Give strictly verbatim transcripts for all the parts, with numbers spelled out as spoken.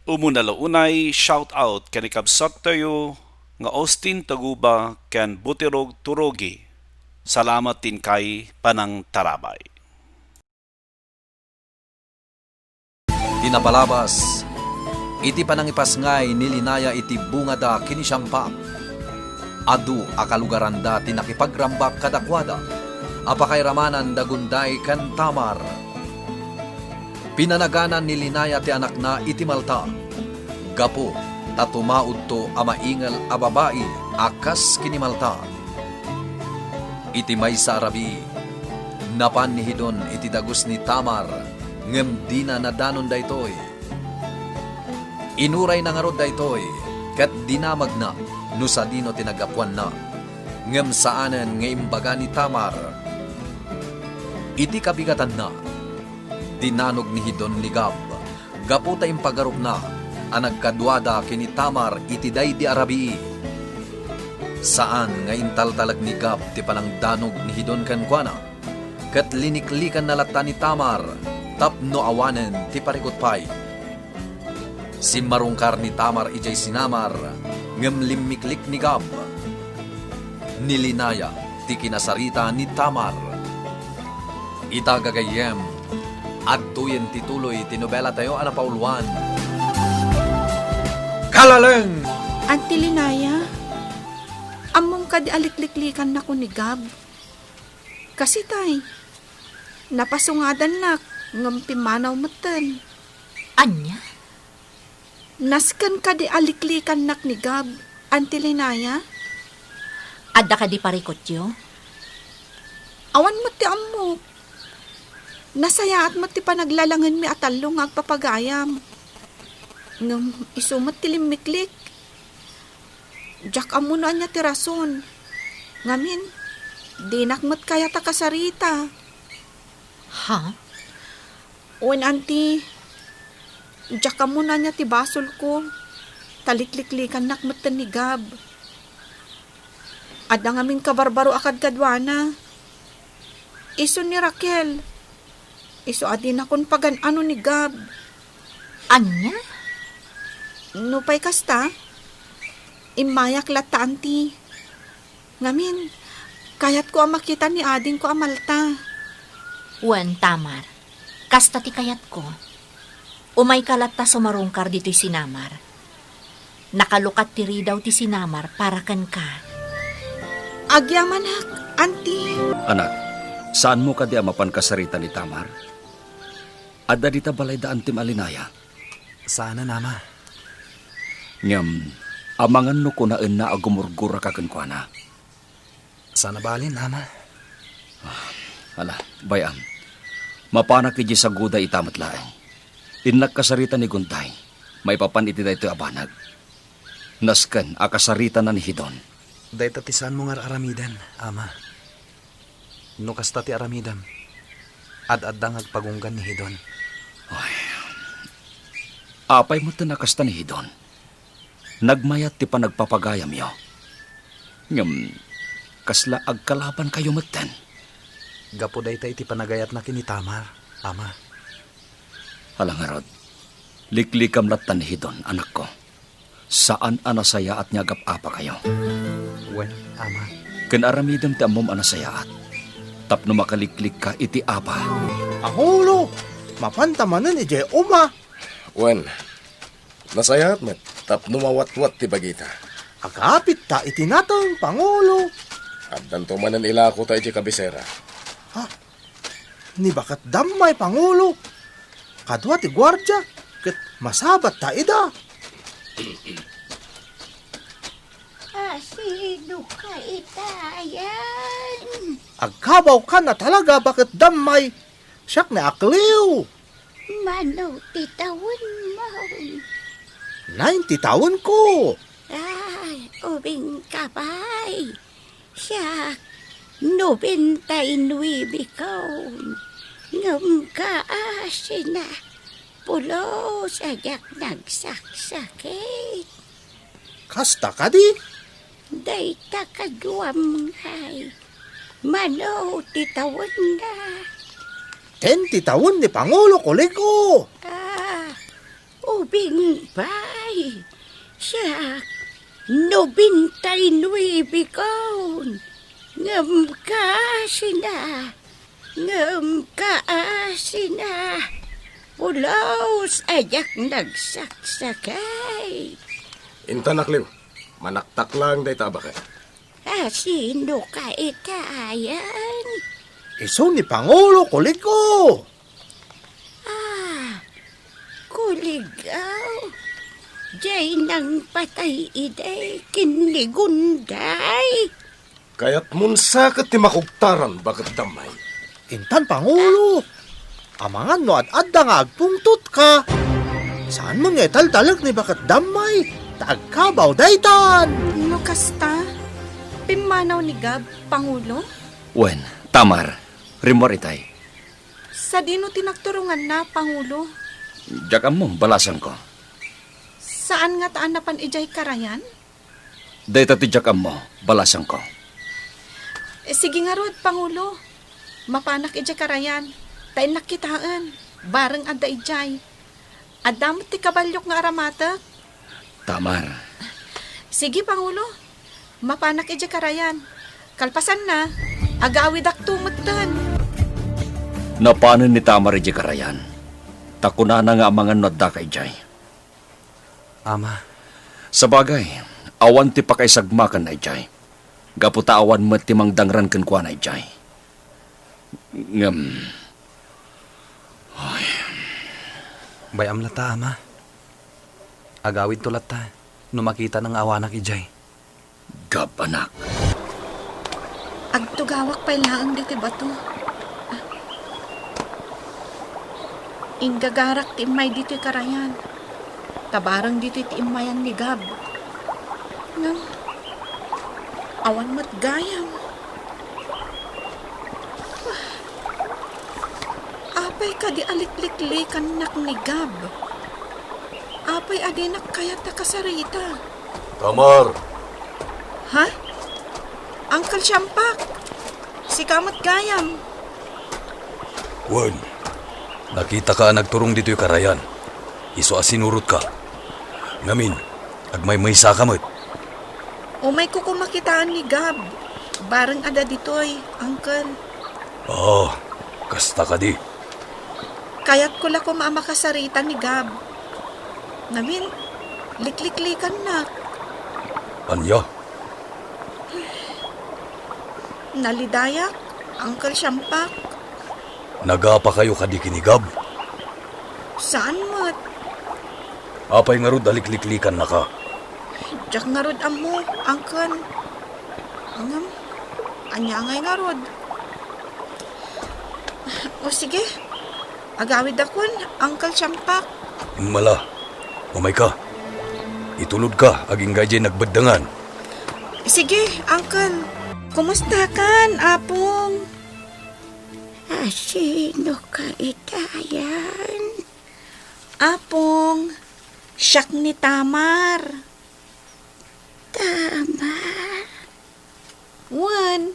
Umuna la unay, shout out ken ikabsattayo nga Austin Taguba ken Butirog Turogi. Salamat ti inkay panangtarabay. Ti napalabas, iti panangipasngay ni Linaya iti bungada ken ni Siampak. Adu a kalugaranda ti nakipagrambak kadakuada a pakairamanan da Gunday ken Tamar. Pinanaganan ni Linaya ti anakna iti Malta, gapu ta tumaudto a maingel a babai a kas ken ni Malta. Iti maysa a rabii, napan ni Hidon iti dagus ni Tamar, ngem dina nadanon daytoy. Inurayna ngarud daytoy, ket dinamagna no sadino ti naggapuanna. Ngem saanen nga imbaga ni Tamar. Iti kabigatanna, dinanog ni Hidon ni Gab gapu ta impagarupna a nagkaduada ken ni Tamar iti daydi a rabii. Saan nga intaltalek ni Gab ti panangdanog ni Hidon kenkuana, ket liniklikanna latta ni Tamar tapno awanen ti parikut pay. Simmarungkar ni Tamar idiay sinamar, ngem limmiklik ni Gab. Ni Linaya ti kinasarita ni Tamar. Ita, gagayyem, adtoyen ti tuloy ti nobelatayo a napauluan. Kalaleng! Anti Linaya, ammom kadi a likliklikannak ni Gab? Kasitay, napasungadannak, ngem pimmanaw metten. Ania? Nasken kadi a liklikannak ni Gab, Anti Linaya? Adda kadi parikutyo? Awan met ti ammok. Nasayaat met ti panaglalangenmi a tallo nga agpapagayam. Ngem isu met ti limmiklik. Diak ammo no ania ti rason. Ngamin, dinak met kayat a kasarita. Ha? Wen, Anti, diak ammo no ania ti basolko, ta likliklikannak metten ni Gab. Adda ngamin kabarbaro a kadkaduana. Isu ni Raquel. Isu a dinakon pagan-ano ni Gab. Ania? Nupay kasta, immayak latta, Anti. Ngamin, kayatko a makita ni adingko a Malta. Wen, Tamar, kasta ti kayatko. Umayka latta sumarungkar ditoy sinamar. Nakalukat ti ridaw ti sinamar para kenka. Agyamanak, Anti. Anak, saanmo kadi a mapan kasarita ni Tamar? Adda dita balayda antim a Linaya? Saanen, Ama. Ngem, amangan no kunaenna a gumurguraka kenkuana. Saan a balin, Ama. Ah, ala, bay-am. Mapanak idiay saguda ita met laeng. Innak kasarita ni Gunday, maipapan iti daytoy a banag. Nasken a kasaritana ni Hidon. Dayta ti saanmo nga ar-aramiden, Ama. No kasta ti aramidem, ad-adda nga agpagunggan ni Hidon. Ay, apay met a kasta ni Hidon? Nagmayat ti panagpapagayamyo. Ngem, kasla agkalabankayo metten? Gapu dayta iti panagayatna ken ni Tamar, Ama. Ala ngarud, liklikam latta ni Hidon, anakko. Saan a nasayaat nga agap-apakayo. Wen, Ama. Ken aramidem ti ammom a nasayaat, tapno makaliklikka iti apa. Pangulo, mapanta manen idiay uma. Wen, nasayaat met tapno mawatwat ti bagita. Agapitta iti nateng, Pangulo. Addanto manen ilako ta idiay kabisera. Ha? Ni baket dammay, Pangulo. Kadua ti guardia, ket masabat ta ida. Asino ka itayan? Agkabawkan a talaga, baket dammay. Siak ni Akliw. Mano ti tawenmo? Nine ti tawenko. Ay, ubing ka pay. Siak, nobenta y nuebe ko. Ngem kaasina, pulos a diak nagsaksakit. Kasta kadi? Dayta kaduam ngay. Mano ti tawenna? Ten ti tawen ni Pangulo Kuligo. Ah, Ubing pay, siak, nobenta y nuebe kon. Ngem kasina, ngem kasina, pulos a diak nagsaksakit. Intanak, Leo, manaktak laeng dayta a baket. A, sino ka itayan? Isu ni Pangulo Kuligaw. Ah, Kuligaw. Diay nangpatay idi ken ni Gunday. Kayatmon sa ket ti makugtaran baket dammay. Intan, Pangulo. Amangan no ad-adda nga agpungtotka. Saanmon nga italtalek ni baket dammay, ta agkabaw daytan. No kasta, pimmanaw ni Gab, Pangulo? Wen, Tamar, rimmuar itay. Sadino ti nagturonganna, Pangulo? Diak ammo, balasangko. Saan ngata a napan idiay karayan? Dayta ti diak ammo, balasangko. Eh, sige ngarud, Pangulo. Mapanak idiay karayan, ta innak kitaen, bareng adda idiay. Adda met ti kaballiok nga aramatek. Tamar. Sige, Pangulo. Mapanak idiay karayan. Kalpasanna, agawidakto metten. Napanen ni Tamar idiay karayan, ta kunana nga amangan no addaka idiay. Ama. Sabagay, awan ti pakaisagmakanna idiay, gapu ta awan met ti mangdangran kenkuana idiay. Ngem, ay. Bay-am latta, Ama. Agawidto latta no makitana nga awanak idiay. Gab, anak. Agtugawak pay laeng ditoy bato. Inggagarak ti immay ditoy karayan. Ta bareng ditoy ti immayan ni Gab. Ngem, awan met gayam. Apay kadi a likliklikannak ni Gab? Apay a dinak kayat a kasarita? Tamar! Ha? Uncle Siampak, sika met gayam. Wen, nakitaka a nagturong ditoy karayan. Isu a sinurotka. Ngamin, agmaymaysaka met. Umayko koma kitaen ni Gab. Bareng adda ditoy, Uncle. Ah, kasta kadi. Kayatko la koma a makasarita ni Gab. Ngamin, likliklikannak. Ania? Nalidayak, Uncle Siampak. Nagapakayo kadi ken ni Gab? Saan met. Apay ngarud a likliklikannaka? Diak ngarud ammo, Uncle. Ngem, ania ngay ngarud? O sige, agawidakon, Uncle Siampak. Mala, umayka. Itulodka agingga idiay nagbeddengan. Sige, Uncle. Kumustakan, Apong? A, sino ka itayan? Apong, siak ni Tamar. Tamar? Wen.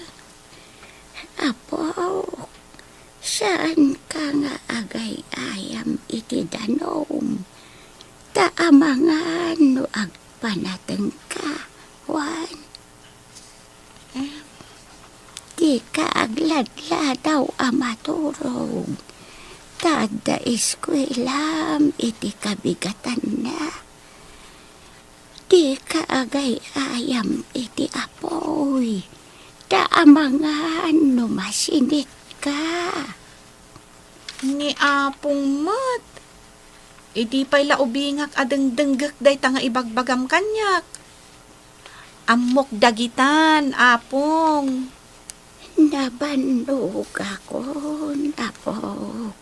Apok, saanka nga agay-ayam iti danum, ta amangan no agpanatengka, wen? Dika agladladaw a maturog, ta adda eskuelam iti kabigatanna. Dika agay-ayam iti apuy, ta amangan no masinitka. Ni Apong met, idi pay la ubingak a dengdenggek dayta nga ibagbagam kaniak. Ammok dagitan, Apong. Nabannogakon, Apok.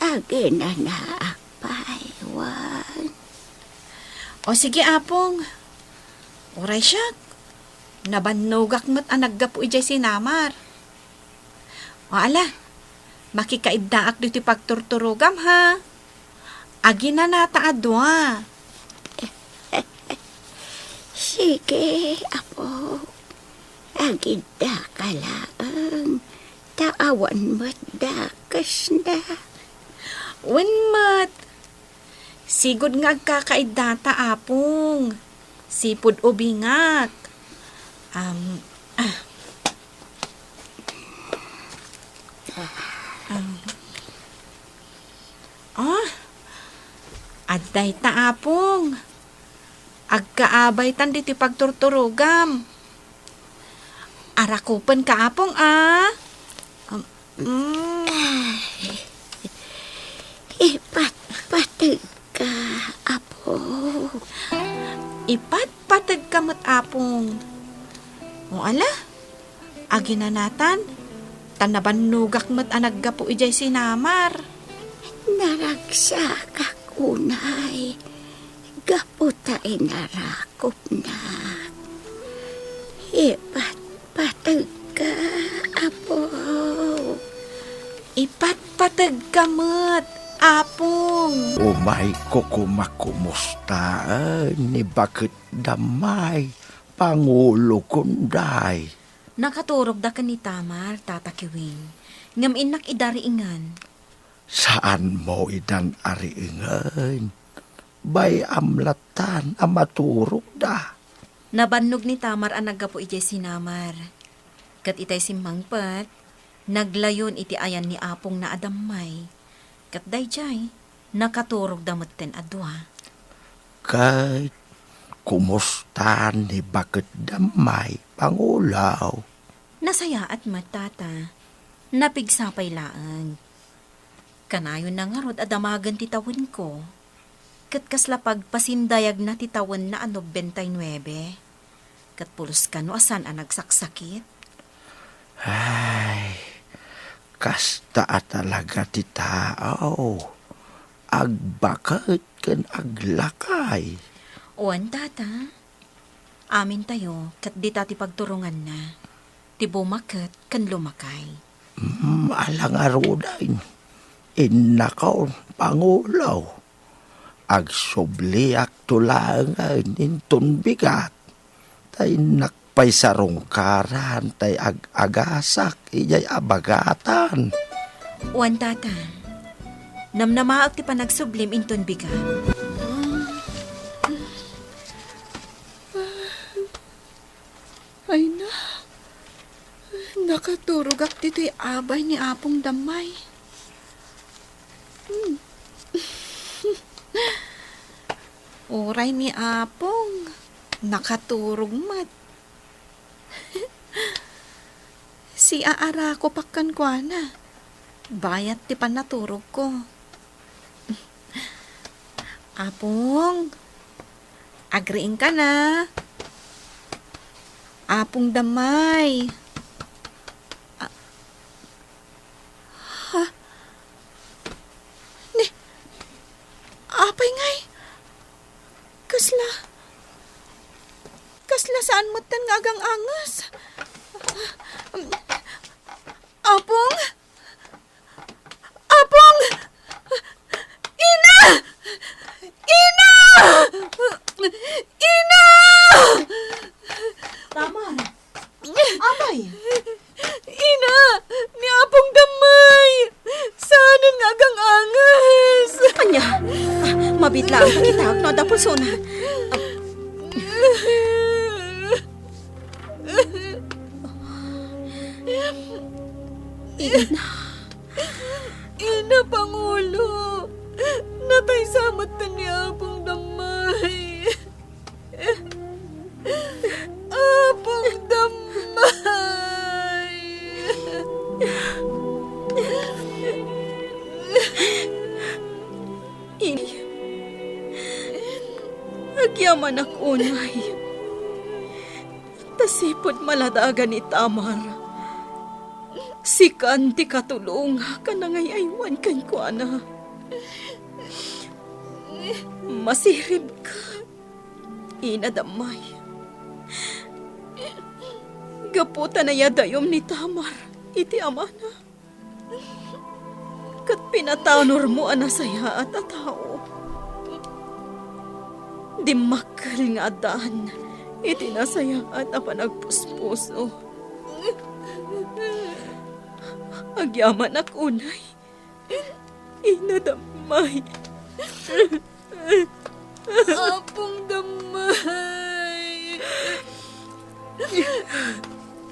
Aginanaak pay, wen. O sige, Apong. Uray siak, nabannogak met a naggapu idiay sinamar. O ala, makikaiddaak ditoy pagturturogam, ha? Aginanata a dua. Sige, Apo. Agiddaka laeng, ta awan met dakesna. Wen met. Sigud nga agkakaiddata, Apong. Sipud ubingak. Am, ah. Am. Ah, adda ita, Apong. Agkaabaytan ditoy pagturturogam. Arakupenka, Apong, a. Um, mm. Ipatpategka, Apo. Ipatpategka met, Apong. O ala, aginanatan, ta nabannogak met a naggapu idiay sinamar. Naragsakak unay gapu ta inarakupnak. Ipatpategka, Apo. Ipatpategka met, Apong. Umayko koma kumusta, eh, ni Baket Damay, pangulokon, day. Nakaturogda ken ni Tamar, Tata Kiwing, ngem innak idariingan. Saanmo idan ariingen? Bay-am lattan a maturogda. Nabannog ni Tamar a naggapu idiay sinamar. Ket itay simmangpet, naglayon iti ayan ni apongna a Damay. Ket daydiay, nakaturogda metten a dua. Ket kumusta ni Baket Damay, Pangulo? Nasayaat met, Tata. Napigsa pay laeng. Kanayonna ngarud a damagen ti tawenko. Ket kasla pagpasindayagna ti tawenna a nobenta y nuebe. Ket pulos kano a saan a nagsaksakit. Ay, kasta a talaga ti tao. Agbaket ken aglakay. Wen, Tata. Amintayo ket dita ti pagturonganna, ti bumaket ken lumakay. Mm, ala ngaruden. Innakon, Pangulo. Agsubliakto laengen inton bigat. Ta innak pay sarungkaran tay ag-agasak idiay abagatan. Wen, Tata. Namnamaek ti panagsublim inton bigat. Ay na, nakaturogak ditoy abay ni Apong Damay. Hmm. Uray ni Apong, nakaturog met. Siaarakopak kenkuana. Bayat ti pannaturogko. Apong, agriingkan a. Apong Damay. A-, ha? Ni, apay ngay? Kasla, kasla saan metten nga agang-anges? Apong? Apong! Ina! Ina! Ina! Tama. Apay! Ina! Ni Apong Damay! Saanen nga agang-anges! Ania? Ah, mabitlaan ka kita, no, adda pulsona. Ina. Ina, Pangulo! Natay sa met ni Apong Damay! Apong Damay! Ini, agyamanak unay. Ta sipud maladagan ni Tamar, sikan ti katulongak a nangay-aywan kenkuana. Masiribka, Ina Damay. Gapu ta nayadayom ni Tamar iti amana. Ket pinatanormo a nasayaat a tao. Dimmakkel nga addan iti nasayaat a panagpuspuso. Agyamanak unay, Ina Damay. Apong Damay,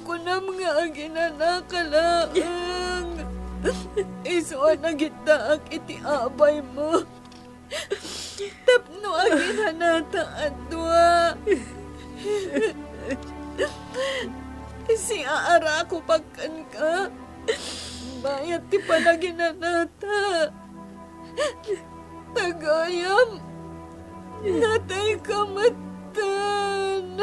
kunam nga aginanaka laeng. Isu a nagiddaak iti abaymo tapno aginanata a dua. Siaarako pa kenka bayat ti panaginanata. Tagayam, natayka metten.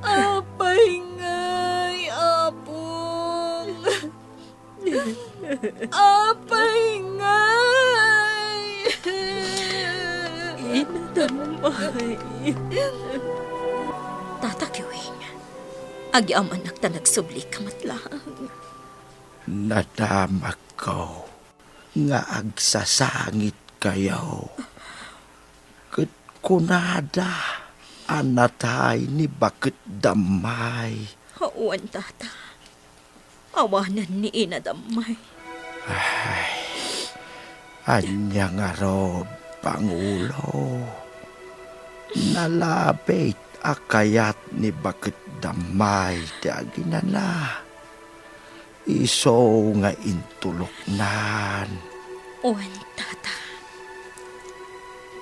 Apay ngay, Apong? Apay ngay? Ina Damay. Tata Kiwing, agyamanak ta nagsublika met laeng. Nadamagko nga agsasangitkayo. Ket kunada a natay ni Baket Damay. Wen, tata. Awanen ni Ina Damay. Ay, ania ngarud, Pangulo? Nalabit a kayat ni Baket Damay ti aginana. Isu nga intuloknan. Wen, tata.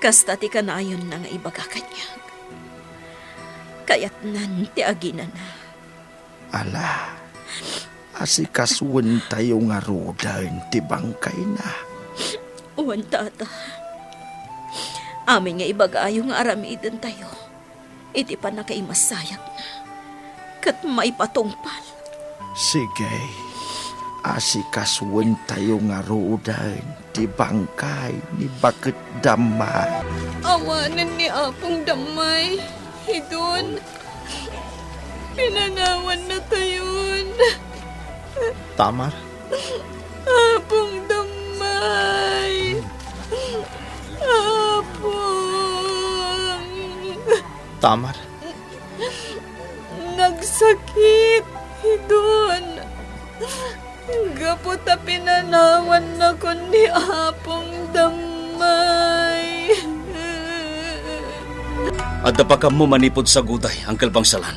Kasta ti kanayonna nga ibaga kaniak. Kayatnan ti aginana. Ala, asikasuentayo ngaruden ti bangkayna. Wen, tata. Amin nga ibagayo nga aramidentayo iti pannakaimassayakna ket maipatungpal. Sige, asikasuentayo ngaruden ti bangkay ni Baket Damay. Awanen ni Apong Damay, idun. Pinanawannatayon. Tamar? Apong Damay! Apong! Tamar? Nagsakit, idun. Gapu ta pinanawannakon ni Apong Damay. Adda pakammo manipud saguday, Angkel Bangsalan.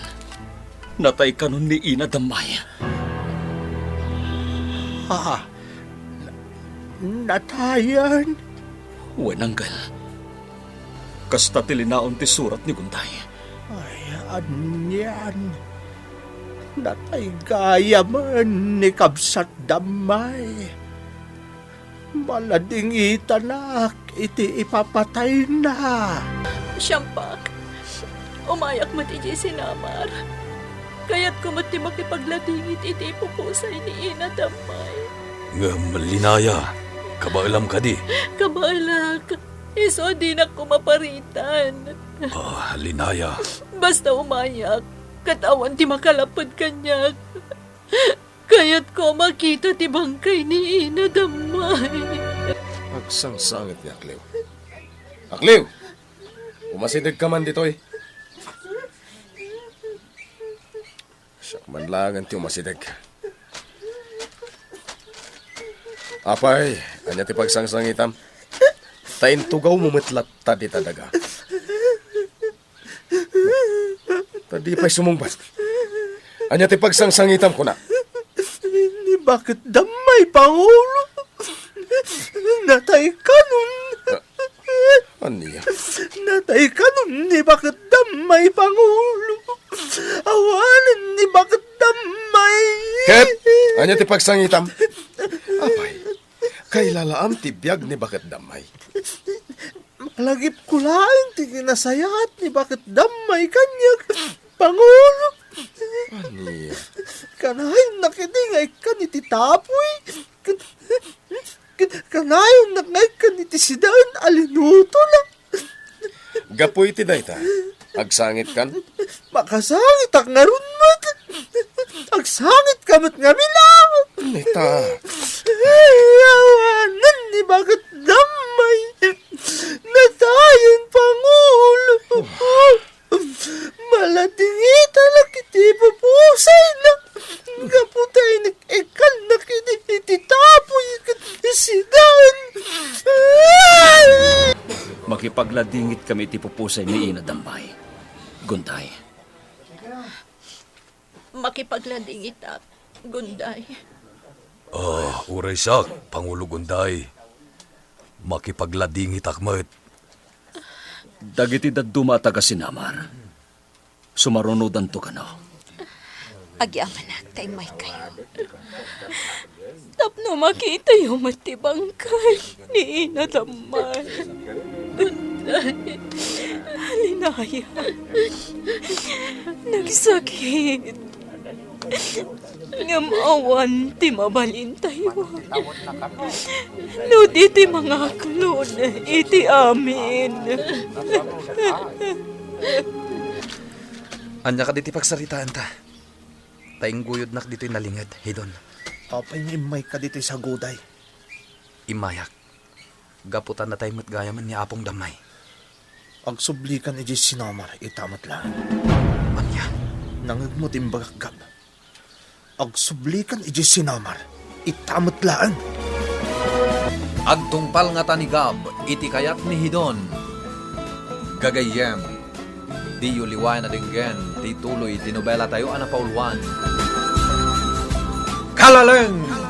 Natay kanon ni Ina Damay. Ah, na-, natayan? Wen, Angkel. Kasta ti linaon ti surat ni Gunday. Ay, anian? Natay gayamen ni Kabsat Damay. Maladingitanak iti ipapatayna. Siampak, umayak met idiay sinamar. Kayatko met ti makipagladingit iti ipupusay ni Ina Damay. Ngem, Linaya, kabaelam kadi? Kabaelak. Isu a dinak koma paritan. Ah, Linaya. Basta umayak, ket awan ti makalapped kaniak. Kayatko a makita ti bangkay ni Ina Damay. Agsangsangit ni Akliw. Akliw! Umasidegka man ditoy. Siak man laengen ti umasideg. Apay, ania ti pagsangsangitam? Ta intugawmo met latta dita daga. Ta di pay sumungbat. Ania ti pagsangsangitam, kuna? Ni Baket Damay, Pangulo. Natay kanon. Ah, ania? Natay kanon ni Baket Damay, Pangulo. Awanen ni Baket Damay. Ket, ania ti pagsangitam? Apay, kailalaam ti biag ni Baket Damay. Malagipko laeng ti kinasayaat ni Baket Damay kaniak, Pangulo. Ania? Kanayonnak idi nga ikkan iti tapuy. Kan-, kan-, kanayonnak nga ikkan iti sidaen a linutona. Gapu iti dayta, agsangitkan? Makasangitak ngarud met. Agsangitka met ngamin a. Neta. Ay, awanen ni Baket Damay. Natayen, Pangulo. Maladingitanak iti pupusayna. Gapu ta inik-ikkannak iti, iti tapuy ket sidaen. Ipagladingitkami iti pupusay ni Ina Dambay. Gunday. Makipagladingitak, Gunday. Ah, uray siak, Pangulo Gunday. Makipagladingitak met. Dagiti dadduma a taga-Sinamar, sumarunodanto kano. Agyamanak ta immaykayo. Tapno makitayo met ti bangkay ni Ina Dambay. Gunday. Linaya. Nagsakit. Ngem awan ti mabalintayo. No di ti mangaklon iti amin. Ania kadi ti pagsaritaanta? Ta ingguyodnak ditoy nalinged, Hidon. Apay nga immayka ditoy saguday? Immayak. Gapu ta natay met gayamen ni Apong Dambay. Agsublikan idiay Sinamar, ita met laeng. Ania? Nangngegmo ti imbagak, Gab. Agsublikan idiay Sinamar, ita met laeng. Agtungpal ngata ni Gab iti kayat ni Hidon. Gagayyem, diyo liwayan a denggen ti tuloy ti nobelatayo a napauluan. Kalaleng!